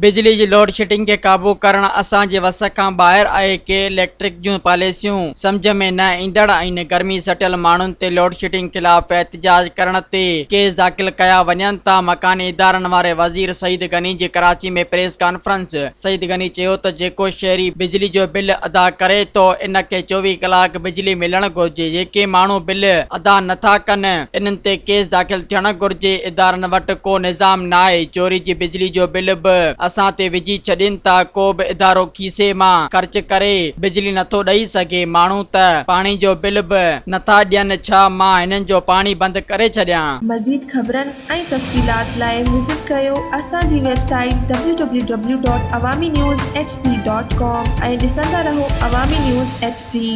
بجلي جي لوڊشيڊنگ کي قابو ڪرڻ اسان جي وس کان ٻاهر آهي، ڪي اليڪٽرڪ جون پاليسيون سمجهه ۾ نه ايندڙ آهن، گرمي سٽيل ماڻهن تي لوڊشيڊنگ خلاف احتجاج ڪرڻ تي ڪيس داخل ڪيا وڃن ٿا، مڪاني ادارن واري وزير سعيد غني جي ڪراچي ۾ پريس ڪانفرنس، سعيد غني چيو ته جيڪو شهري بجلي جو بل ادا ڪري ٿو ان کي 24 ڪلاڪ بجلي ملڻ گهرجي، جيڪي ماڻهو بل ادا نٿا ڪن انهن تي ڪيس داخل ٿيڻ گهرجي، ادارن وٽ ڪو نظام ناهي، چوري جي بجلي جو بل به اسان تي وجهي ڇڏين ٿا، ڪو به ادارو کيسي مان خرچ ڪري بجلي نٿو ڏئي سگهي، ماڻهو ته پاڻي جو بل به نٿا ڏين، ڇا مان هنن جو پاڻي بند ڪري ڇڏيان؟ مزيد خبرن ۽ تفصيلات لاء وزٽ ڪريو اسان جي website W W W dot Awami news H D dot com ۽ ڏسندا رهو عوامي نيوز ايڇ ڊي.